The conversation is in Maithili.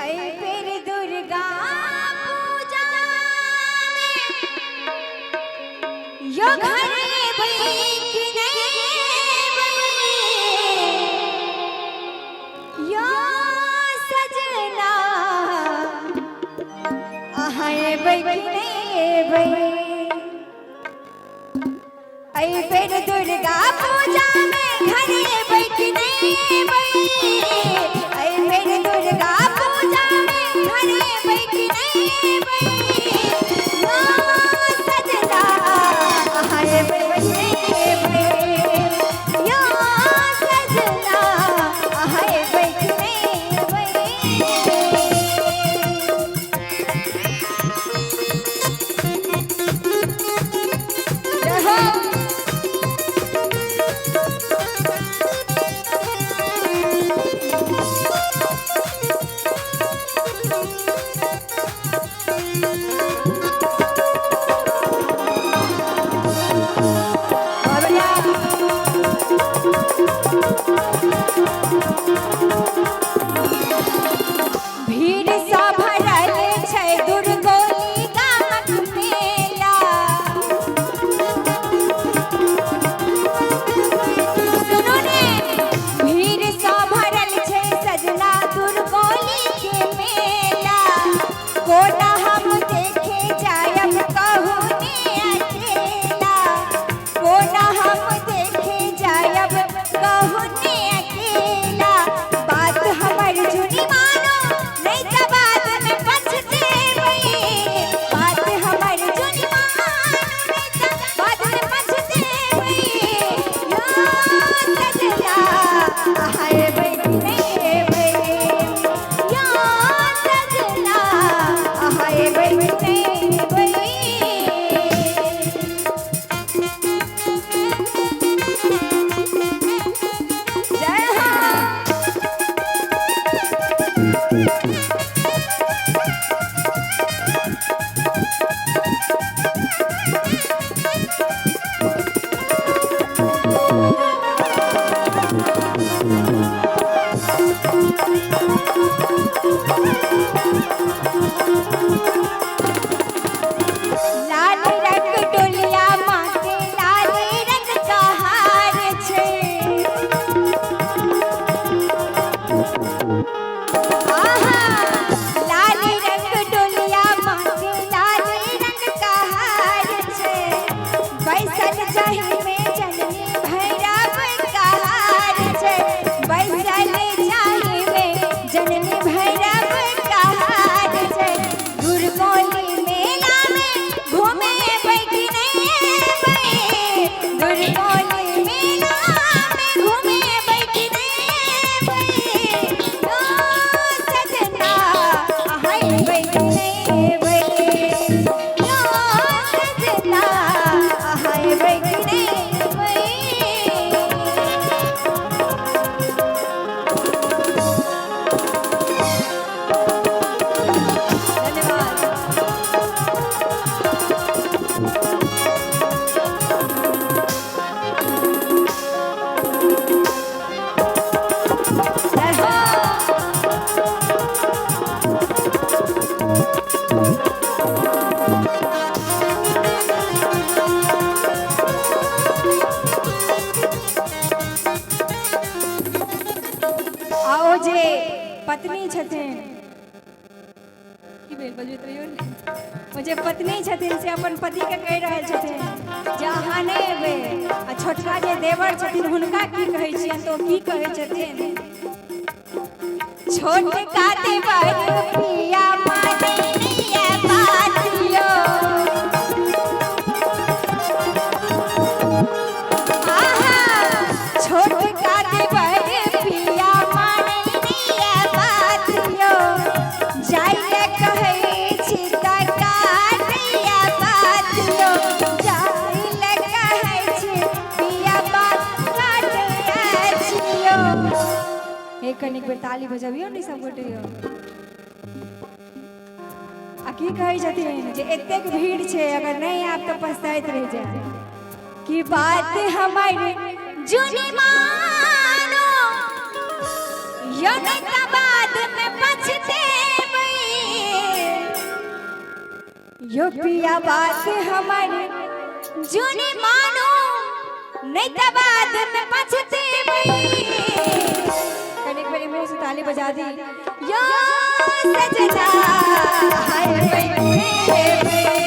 ऐ फिर दुर्गा पूजा में यो घर बैठ यो सजना अहाँ एबै कि नहि एबै। ऐ बेर दुर्गा पूजा में घर एबै कि नहि एबै। ऐ बेर दुर्गा पूजा में घर एबै कि नहि एबै। यो सजना अहाँ एबै कि नहि एबै। यो सजना अहाँ एबै कि नहि एबै। जय हो। बहुत बढ़िया। भीड़ सँ भरल छै दुर्गोली गामक मेला। सुनू ने, भीड़ सँ भरल छै सजना दुर्गोली के मेला। कोना हम देखे जायब कहू ने अकेला। कोना हम देखे जायब कहू ने अकेला। बात हमर जुनी मानो नहीं त बाद में पछतेबै। बात हमर जुनी मानो नहीं त बाद में पछतेबै। यो सजना अहाँ एबै कि नहि एबै। यो सजना अहाँ एबै कि नहि एबै। जय हो। लाल रंग डोलिया माँ के लाल रंग का हार छै। आहा, लाल रंग डोलिया माँ के लाल रंग का हार छै। बैसल जाहि में जननी भैरव का हार छै। बैसल जाहि में जननी भैरव का हार छै। दुर्गोली मेला में घूमे एबै कि नहि एबै। दुर्गोली मेला में घूमे एबै कि नहि एबै। यो सजना अहाँ एबै कि नहि एबै। यो सजना अहाँ एबै कि नहि एबै। धन्यवाद। जय हो। आ ओ जे पत्नी छथिन, की भेल बजबैत रहियौ ने, ओ जे पत्नी छथिन से अपन पतिके कहि रहल छथिन जे अहाँ नहि एबै। आ छोटका जे देवर छथिन हुनका की कहै छियनि तऽ ओ की कहै छथिन। छोटका देवर पिया मानै नैया बात यो। आहा, छोटका देवर पिया मानै नैया बात यो। जाइ ले कहै छी त काटैया बात यो। जाइ ले कहै छी पिया बात काटैया छियो। हे कनिक बेर ताली बजबियौ ने सब गोटे यौ। आ की कहै छथिन जे एतेक भीड़ छै, अगर नहि आयब तऽ पछताइत रहि जायब। कि बात हमर जुनी मानो यो नहीं त बाद में पछतेबै। यो पिया बात हमर जुनी मानो, नहीं त बाद में पछतेबै। कनिक बेरी मुंह से ताली बजा दी। यो सजना हाय बैठेबै।